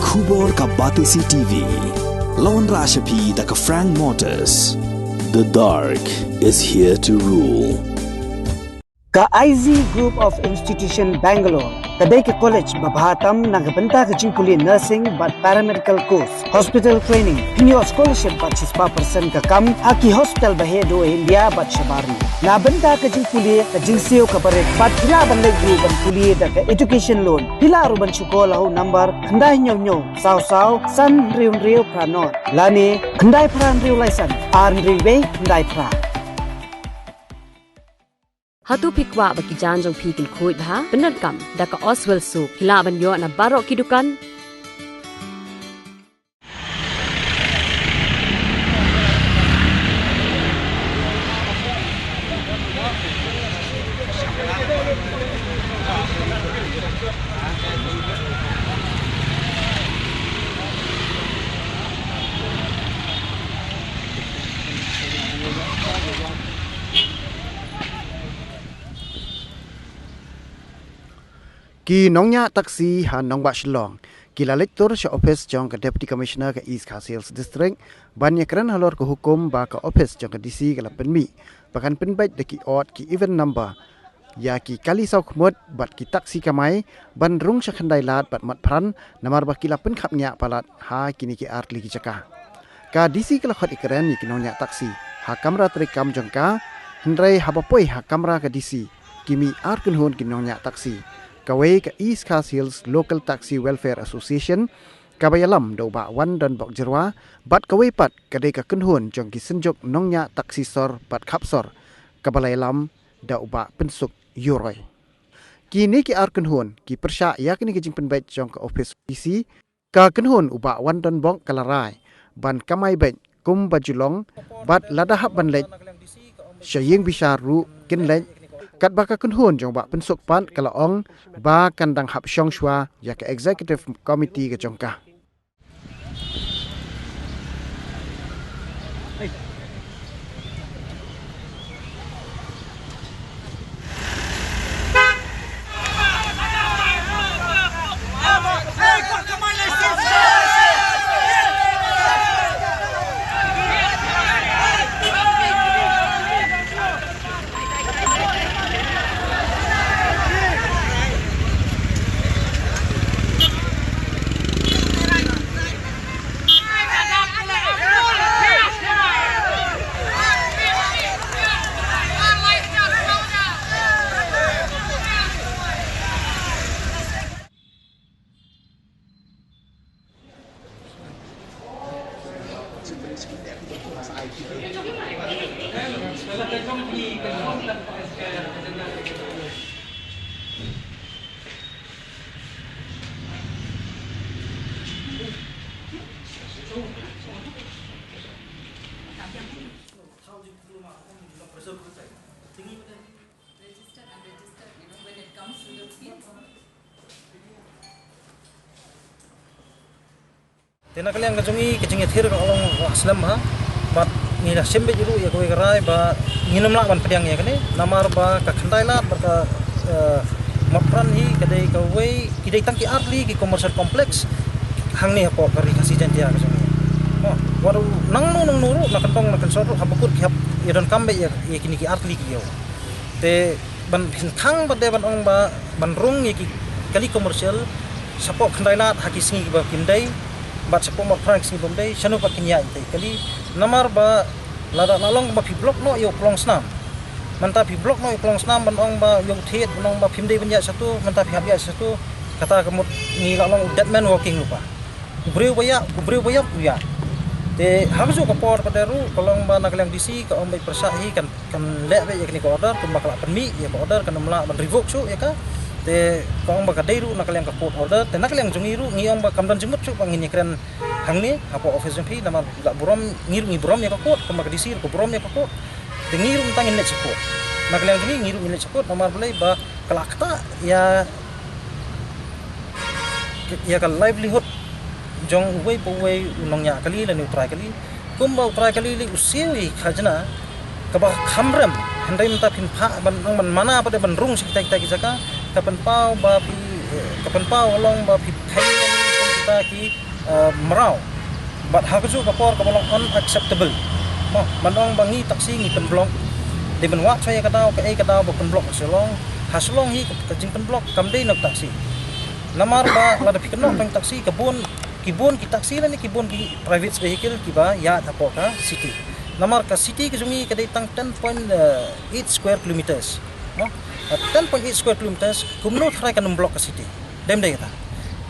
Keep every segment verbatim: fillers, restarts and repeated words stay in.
Khubor ka Batesi T V. La wanrah sha phi da ka Frank Motors. The dark is here to rule. Ka I Z Group of Institution Bangalore ka dei ka college ba bha tam na ka bynta ka jingpule nursing bad paramedical course, hospital training, pynïoh scholarship bad shispah percent ka kam ha ki hospital ba heh duh ha India bad shabar. Na bynta ka jingpule ka jingsiew ka barit bad phi lah ban leit ruh ban pule da ka education loan. Phi lah ruh ban shu call ha u number khyndai hynñiew hynñiew saw saw san hynriew hynriew phra nod lane khyndai phra hynriew lai san ar hynriew wei khyndai phra. Hato phi kwah ba ki jaiñ jong phi kin khuid bha? Pyndonkam da ka Oswell Soap. Phi lah ban ïoh na baroh ki dukan. Ki nongñiah taxi ha nongbah Shillong ki la leit tur sha ophis jong ka Deputy Commissioner ka East Khasi Hills District ban ïakren halor ka hukum ba ka ophis jong ka D C ka la pynmih ba kan pynbeit da ki ot ki even number ïa ki kali saw khmut bad ki taxi kamai ban rung sha khyndai lad bad mat phran namar ba ki la pynkhapngiah palat ha kine ki artylli ki jaka. Ka D C ka la khot ïakren ïa ki nongñiah taxi ha kamra treikam jong ka, hynrei haba poi ha kamra ka D C ki mih ar kynhun ki nongñiah taxi. Kawei ka East Khasi Hills Local Taxi Welfare Association kaba ïalam da u Bah Wandonbok Jyrwa bad kawei pat ka dei ka kynhun jong ki synjuk nongñiah taxi sor bad khap sor kaba la ïalam da u Bah Pynsuk Ïuroi. Kine ki ar kynhun ki pyrshah ïa kine ki jingpynbeit jong ka ophis D C. Ka kynhun u Bah Wandonbok ka la rai ban kamai beit kumba ju long bad lada hap ban leit sha ïing bishar ruh kin leit, katba ka kynhun jong u Bah Pynsuk pat ka la ong ba kan dang hap shong shuwa ïa ka executive committee ka jong ka. Te na ka liang ka jong ngi ka jingïathir ka long la slem ha. Bad ngi la shim beit ruh ïa kawei ka rai ba ngin ym lah ban pdiang ïa kane namar ba ka khyndai lad bad ka, eh, mat phran hi ka dei kawei, ki dei tang ki artylli ki commercial complex hangne hapoh ka Ri Khasi Jaiñtia ka jong ngi. Wat nangno nangno ruh na kyntong na kynsor ruh haba kut ki hap ïadonkam beit ïa, ïa kine ki artylli ki ïew. Te ban pynkhang ba dei ban ong ba ban rung ïa ki kali commercial shapoh khyndai lad ha ki sngi kiba kim dei bad shapoh mat phran ki sngi bym dei, shano pat kin ïaid ïa ki kali. Namar ba lada la long ba phi block noh ïa u klong snam, mynta phi block noh ïa u klong snam ban ong ba ïa u thied ban ong ba phim dei ban ïaid shato, mynta phi hap ïaid shato, kata ka mut ngi la long u dead man walking lypa. U briew ba ïap, u briew ba ïap u ïap. Te ha kajuh ka por pat ruh ka long ba na ka liang D C ka ong ba pyrshah hi kan, kan leh beit ïa kane ka order, kumba ka la pynmih ïa ka order kan ym lah ban revoke shuh ïa ka. Te ka ong ba ka dei ruh na ka liang ka court order, te na ka liang jong ngi ruh ngi ong ba kam don jingmut shuh ba ngin ïakren hangne hapoh office jong phi namar la burom, ngi ruh ngi burom ïa ka court, kumba ka D C ruh ka burom ïa ka court. Te ngi ruh mynta ngin leit sha court. Na ka liang jong ngi ngi ruh ngin leit sha court namar balei ba ka la ktah ïa, ïa ka livelihood jong uwei pa uwei u nongñiah kali lane u trai kali. Kumba u trai kali lei u siew ïa ki khajna kaba kham rem, hynrei mynta phin phah ban, ban mana pat ban rung sha kita kita ki jaka, ka pynpaw ba phi, ka pynpaw long ba phi thei Ki, eh, mraw. Bad ha kajuh ka por kaba long unacceptable. Mo, ban ong ba ngi taxi ngi pynblock. Dei ban wad shuwa ïa ka daw, kaei ka daw ba pynblock ka Shillong. Ha Shillong hi ka, ka jingpynblock kam dei na taxi. Namar ba lada phi kynnoh tang taxi, ka bun, ki bun ki taxi lane ki bun ki private vehicle kiba ïaid hapoh ka city. Namar ka city ka jong ngi ka dei tang ten point eight square kilometers. Mo, ten point eight square kilometers, kumno tharai kan ym block ka city. Dem dei kata.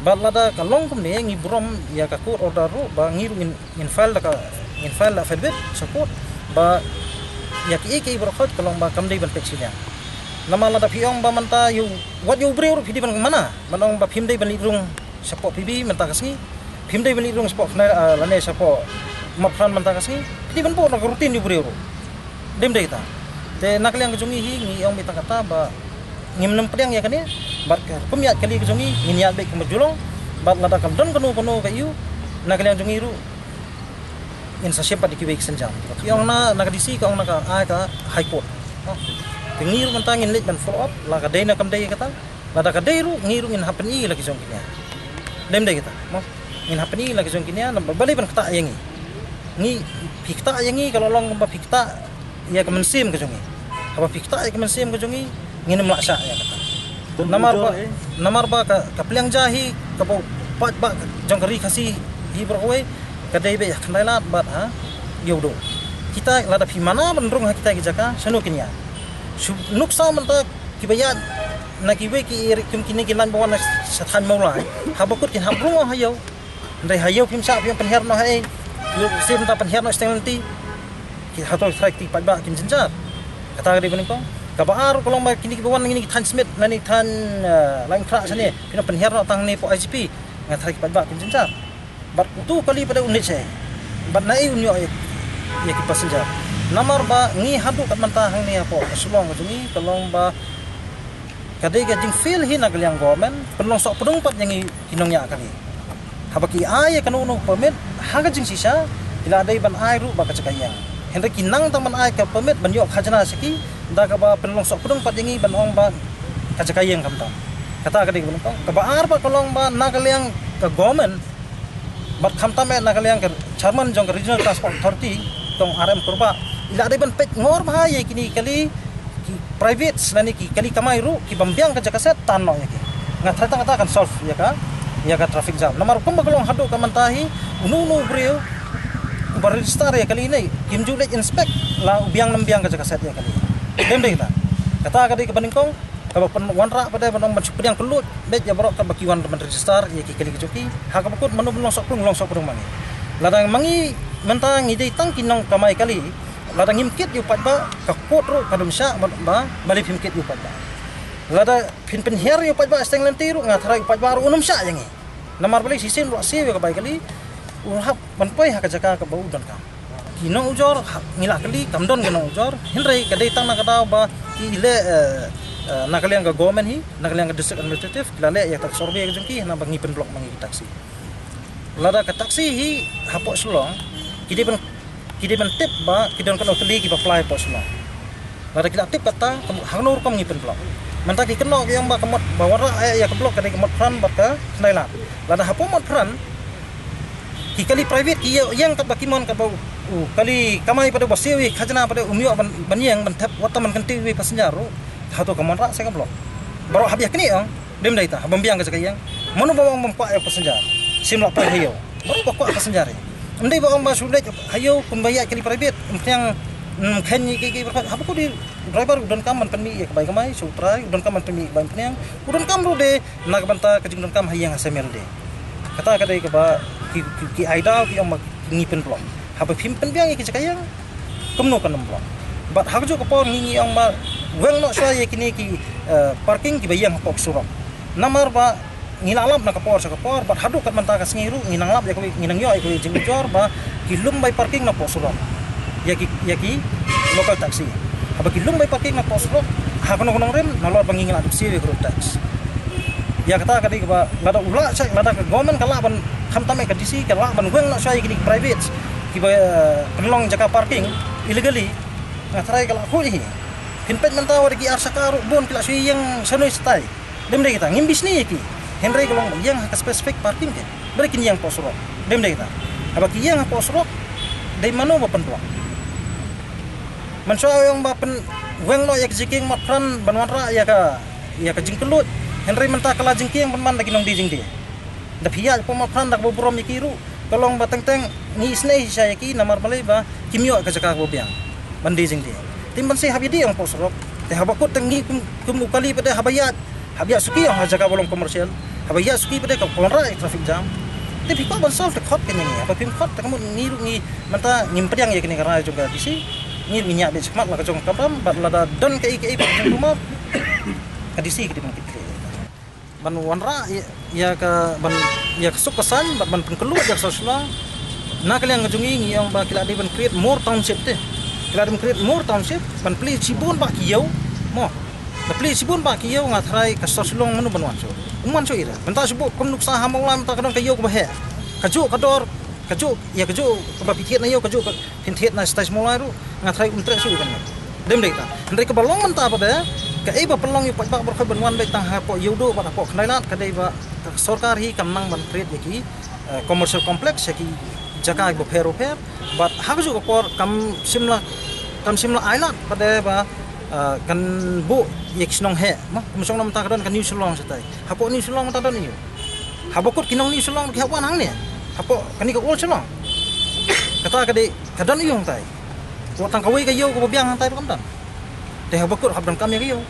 Bad lada ka long kumne ngi burom ïa ka court order ruh ba ngi ruh ngin, ngin file da ka, ngin file da affidavit sha court ba ïa kiei kiei baroh ka long ba kam dei ban peit shiliang. Namar lada phi ong ba mynta ïa u, wat ïa u briew ruh phi dei ban mana, ban ong ba phim dei ban leit rung shapoh P B mynta ka sngi, phim dei ban leit rung shapoh Khnai, ah, lane shapoh Motphran mynta ka sngi, phi dei ban buh na ka routine ïa u briew ruh. Dem dei kata. Te na ka liang ka jong ngi hi ngi ong beit tang kata ba ngim nym pdiang ïa kane, bad ka rukom ïaid kali ka jong ngi ngin ïaid beit kumba ju long, bad lada ka don kano kano ka ïa u na ka liang jong ngi ruh ngin sa shim pat ïa kiwei ki sienjam. Ki ong na, na ka D C ka ong na ka, ah, ka High Court. Te ngi ruh mynta ngin leit ban follow up la ka dei ne kam dei kata. Lada ka dei ruh ngi ruh ngin hap pyni la ki jong ki nia. Dem dei kata, mo. Ngin hap pyni la ki jong ki nia, namar balei ban ktah ïa ngi. Ngi, phi ktah ïa ngi ka la long kumba phi ktah ïa ka mynsiem ka jong ngi. Haba phi ktah ïa ka mynsiem ka jong ngi, ngin ym lah shah ïa kata. Namar ba, namar ba ka, ka pliang ja hi, kaba u paidbah jong ka Ri Khasi hi baroh kawei, ka dei beit ha Khyndailad bad ha Iewduh. Kita lada phi mana ban rung ha kita ki jaka, shano kin ïaid. Shu nuksa mynta kiba ïaid na kiwei ki ri kum kine ki lain ba wan na sha thaiñ Mawlai, haba kut kin hap rung ha ïew. Hynrei ha ïew phim shah, phim pynhiar noh ha ei. Ïew shisien mynta pynhiar noh shiteng lynti. Ki hato tharai ki paidbah kim jynjar. Kata ka dei ba nyngkong. Kaba ar ka long ba kine kiba wan na kine ki thaiñ Smit, na kine ki thaiñ, eh, Laitumkhrah shane, phin pynhiar noh tang ne hapoh I G P. Nga tharai ki paidbah kim jynjar. Bad utu u kali pat u nit shaei, bad naei un ïoh ïa, ïa ki passenger. Namar ba ngi haduh kat mynta hangne hapoh Shillong ka jong ngi ka long ba ka dei ka jingfail hi na ka liang government, pynlong sohpdung pat ïa ngi ki nongñiah kali. Haba ki ai ïa kano kano permit ha ka jingshisha, ki la dei ban ai ruh bad ka jaka ïeng. Hynrei ki nang tang ban ai ka permit ban ïoh khajna sha ki, da kaba pynlong sohpdung pat ïa ngi ban ong ba ka jaka ïeng khamtam. Kata ka dei kaba nyngkong. Kaba ar pat ka long ba na ka liang ka government, bad khamtam eh na ka liang ka chairman jong ka Regional Transport Authority, Kong R M Kurbah, i la dei ban peit ngor bha ïa kine ki kali, ki private lane ki kali kamai ruh, ki bym biang ka jaka set, tan noh ïa ki. Nga tharai tang kata kan solve ïa ka, ïa ka traffic jam. Namar kumba ka long haduh kat mynta hi, uno uno u briew uba register ïa kali ne, kim ju leit inspect la u biang ne ym biang ka jaka set ïa kali. Dem dei kata. Kata ka dei kaba nyngkong. Kaba pynwanrah pat de ban ong ban shu pdiang kylluid beit ïa baroh kaba ki wan ban register ïa ki kali ka jong ki. Ha kaba kut mano ban long sohpdung, long sohpdung ma ngi. Lada ma ngi mynta ngi dei tang ki nongkamai kali, lada ngim kit ïa u paidbah, ka court ruh ka dum shah ba, ba balei phim kit ïa u paidbah. Lada phin pynhiar ïa u paidbah shiteng lynti ruh, nga tharai u paidbah ruh un ym shah ïa ngi. Namar balei, shisien ruh siew ïa ka bai kali, u hap ban poi ha ka jaka kaba u donkam. Ki nongujor, ha, ngi la kylli, kam don ki nongujor. Hynrei ka dei tang na ka daw ba ki leh, eh, eh, na ka liang ka government hi, na ka liang ka district administrative, ki la leh ïa ka survey ka jong ki, na ba ngi pynblock ma ngi ki taxi. Lada ka taxi hi hapoh Shillong, ki dei ban, ki dei ban tip ba ki don kano tylli kiba plie hapoh Shillong. Lada ki la tip kata, kam, hangno rukom ngi pynblock. Mynta ki kynnoh ki ong ba ka Mot, ba wanrah ïa ka block ka dei ka Motphran bad ka Khyndailad. Lada hapoh Motphran, ki kali private ki ïeng katba ki mon, katba u, u kali kamai pat de ba siew ïa khajna pat de um ïoh ban, ban ïeng ban thep, wat tang ban kyntiew ïa passenger ruh. Hato ka mon rah sa ka block. Baroh hap ïa kane ong, dem dei ta, ha bym biang ka jaka ïeng. Mano ba ong bym kwah ïa passenger. Sim lah poi ha ïew. Baroh ba kwah passenger ïa. Ym dei ba ong ba shu leit ha ïew kumba ïaid kali private. Ym pdiang, ym kheiñ ïa ki, ki, ha ba kut u driver u donkam ban pynmih ïa ka bai kamai, shu trai, u donkam ban pynmih ïa ka bai pynïang. U donkam ruh de, na ka bynta ka jingdonkam ha ïing ha sem ïalade. Kata ka dei kaba ki, ki, ki ai daw ki ong ba ngi pynblock. Haba phim pynbiang ïa ki jaka ïeng, kumno kan ym block. Bad ha kajuh ka por ngi, ngi ong ba weng noh shuwa ïa kine ki, eh, parking kiba ïeng hapoh surok. Namar ba ngi la lap na ka por sha ka por, bad haduh kat mynta ka sngi ruh ngi nang lap ïa kawei, ngi nang ïoh ïa kawei jingujor ba ki lum bai parking napoh surok. Ïa ki, ïa ki local taxi. Haba ki lum bai parking napoh surok, ha kano kano rim, nalor ba ngi ngi la dep siew ïa ka road tax. Ïa kata ka dei kaba lada u lah sha, lada ka government ka lah ban, khamtam eh ka D C ka lah ban weng noh shuwa ïa kine ki private kiba, eh, pynlong jaka parking illegally, nga tharai ka lah khuid hi. Phin peit mynta wat ki ar shaka ruh bun ki la shu ïeng sha nui shatai. Dem dei kita, ngim bishni ïa ki. Hynrei ka long ba ïeng ha ka specific parking te, ba dei kin ïeng hapoh surok. Dei ym dei kata? Haba ki ïeng hapoh surok, dei mano ba pynduh? Mynshuwa ong ba pynweng noh ïa ka jingkieng Motphran ban wanrah ïa ka, ïa ka jingkylluid. Hynrei mynta ka la jingkieng ban man da ki nongdie jingdie. Da phi ïaid hapoh Motphran da kaba burom ïa ki ruh, ka long ba teng teng ngi isynei shisha ïa ki namar balei ba kim ïoh ka jaka kaba biang ban die jingdie. Te ban shu hap ïa die ong hapoh surok. Te haba kut te ngi kum, kum u kali pat de haba ïaid, haba ïaid suki ong ha jaka ba long commercial. Haba ïaid suki pat de ka wanrah ïa traffic jam. Te phi kwah ban solve te khot kane ngi. Haba phim khot te ka mut ngi ruh ngi mynta ngim pdiang ïa kane ka rai jong ka D C. Ngi ruh ngin ïaid beit shakhmat la ka jong ka kamram bad lada don kaei kaei pat jong ka kamram, ka D C ka dei ban kit khlieh. Ban wanrah ïa, ïa ka, ban, ïa ka suk ka saiñ bad ban pynkylluid ïa ka sor Shillong. Na ka liang ka jong ngi ngi ong ba ki la dei ban create more township te. Ki la dei ban create more township, ban plie shibun bah ki ïew. Mo. Ban plie shibun bah ki ïew, nga tharai ka sor Shillong mano ban wan shuh? Um wan shuh ira. Mynta shu buh kum nuksa ha Mawlai mynta ka don ka ïew kaba heh. Kajuh ka dor, kajuh, ïa kajuh kaba phi thied na ïew, kajuh ka phin thied na stage Mawlai ruh, nga tharai um treh shuh ïa kane. Dei ym dei kata? Hynrei kaba long mynta pat de, kaei ba pynlong ïa u paidbah baroh khoit ban wan beit tang hapoh Ïewduh bad hapoh Khyndailad ka dei ba ka sorkar hi kam nang ban create ïa ki, eh, commercial complex, ïa ki jaka kiba pher bapher. Bad ha kajuh ka por kam shym la, kam shym la ailad pat de ba, eh, kan buh ïa ki shnong heh. Mo, kum shong na mynta ka don ka New Shillong shatai. Hapoh New Shillong mynta don ïew. Haba kut ki nong New Shillong ki hap wan hangne. Hapoh kane ka Old Shillong. Kata ka dei ka don ïew hangtai. Wat tang kawei ka ïew kaba biang hangtai ruh kam don. Te haba kut hap donkam ïa ka ïew.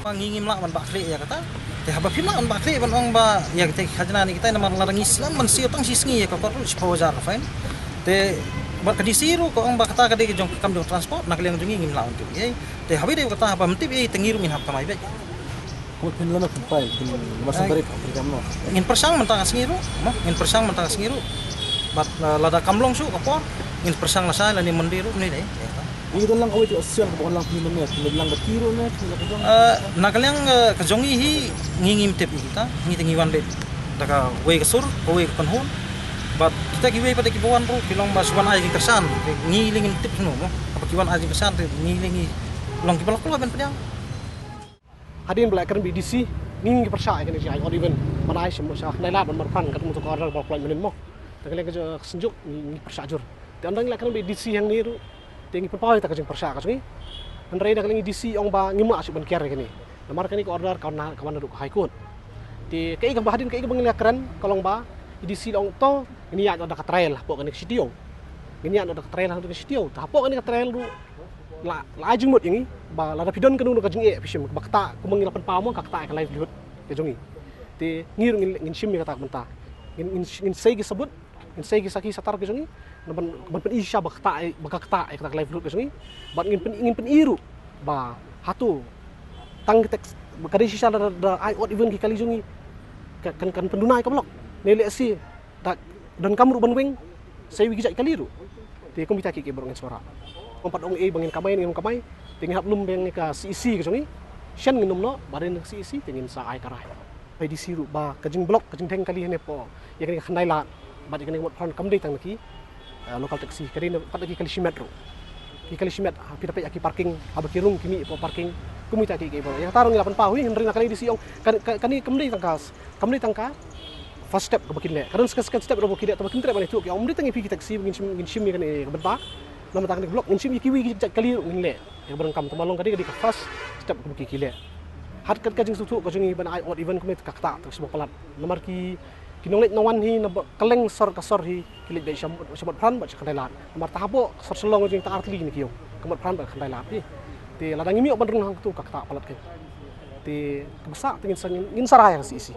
Ba ngi ngim lah ban bah khlieh ïa kata. Te haba phim lah ban bah khlieh ban ong ba ïa kita ki khajna ne kita, namar lada ngi slem ban siew tang shi sngi ïa ka kot ruh shiphew hajar ka fine. Te bad ka D C ruh ka ong ba kata ka dei ka jong ka kam jong transport, na ka liang jong ngi ngim lah ban tip ei. Te haba ïadei kata haba ym tip ei te ngi ruh ngin hap kamai beit. Kumno phin lana phin pai, phin masang tarik, phin kam noh. Ngin pyrshang mynta ka sngi ruh, mo, ngin pyrshang mynta ka sngi ruh. Bad, eh, lada kam long shuh ka por, ngin pyrshang lashai lane Monday ruh, mynne dei. Ngi don lang kawei ka option kaba wan lang phi mynne, phi lang ka ti ruh ne, phi la ka jong. Eh, na ka liang, eh, ka jong ngi hi, ngi ngim tip ïa kita, ngi te ngi wan beit da kawei ka sur, kawei ka kynhun. Bad kita kiwei pat de kiba wan ruh, ki long ba shu wan ai jingkyrshan, ngi lei ngim tip shano, mo. Haba ki wan ai jingkyrshan, te ngi lei ngi long kiba la kloi ban pdiang. Hadien ba la kren bad i DC, ngi ngi pyrshah ïa kane ka jingai odd even ban ai shim sha Khyndailad bad Motphran, katkum uta ka order ba la pynlait mynnin mo. Te ka liang ka jong ka Synjuk ngi ngi pyrshah jur. Te ynda ngi la kren bad i DC hangne ruh, te ngi pynpaw ïa kata ka jingpyrshah ka jong ngi. Hynrei na ka liang i DC i ong ba ngim lah shuh ban kiar ïa kane. Namar kane ka order ka wan na, ka wan naduh ka High Court. Te kaei kaba hadien kaei kaba ngi la kren ka long ba i DC i la ong to ngin ïaid noh da ka trial hapoh kane ka shitioh. Ngin ïaid noh da ka trial haduh ka shitioh. Te hapoh kane ka trial ruh la, la ai jingmut ïa ngi ba lada phi don kano kano ka jingeh phi shim, ba kata kumba ngi la pynpaw mo, ka kata ka livelihood ka jong ngi. Te ngi ruh ngin, ngin shim ïa kata ka bynta. Ngin, ngin, ngin sei ki sabut, ngin sei ki sakhi satar ka jong ngi, ban, ban pyni shisha ba kata, ba ka kata, kata ka livelihood ka jong ngi. Bad ngin pyn, ngin pyni ruh ba hato tang ka tax, ba ka dei shisha da, da ai odd even ki kali jong ngi, ka, kan, kan pynduna ïa ka block. Ne lehse da donkam ruh ban weng, sa ïa ki jait kali ruh. Te kum kita kiei kiei baroh ngin sngewrah. Ym pat ong ei ba ngin kamai, ngin ym kamai. Te ngi hap lum biang ïa ka CEC ka jong ngi. Shen ngin ym noh, ba dei na ka CEC te ngin sa ai ka rai. Ba i DC ruh ba ka jingblock, ka jingdheng kali hangne hapoh ïa kane ka Khyndailad bad ïa kane ka Motphran kam dei tang na ki, eh, local taxi, ka dei na pat na ki kali shimet ruh. Ki kali shimet, ha, phi da peit ha ki parking, haba ki rung ki mih hapoh parking. Kum kita kiei kiei baroh. Ïa kata ruh ngi la pynpaw hi, hynrei na kane i DC i ong, ka, ka, kane kam dei tang ka Kam dei tang ka first step kaba kin leh. Ka don second, second step ruh ba kin leh, te ba kin treh ban ïathuh ki ong, ym dei tang ïa phi ki taxi ba ngin shim, ngin shim ïa kane ka bynta. Namar tang kane ka block ngin shim ïa kiwei ki jait kali ruh ngin leh. Ïa kaba donkam, te ma long ka dei, ka dei ka first step kaba ki, ki leh. Hat kat ka jingsngewthuh ka jong ngi ban ai odd even kumne ka ktah, te ka shu ba palat. Namar ki, ki nongleit nongwan hi na ba kylleng sor ka sor hi, ki leit beit sha Mot, sha Motphran bad sha Khyndailad. Namar ta hapoh sor Shillong jong ngi ta artylli na ki ïew, ka Motphran bad ka Khyndailad hi. Te lada ngim ïoh ban rung hangto ka ktah palat kein. Te kaba sah te ngin sa, ngin, ngin sa rai ha ka CEC.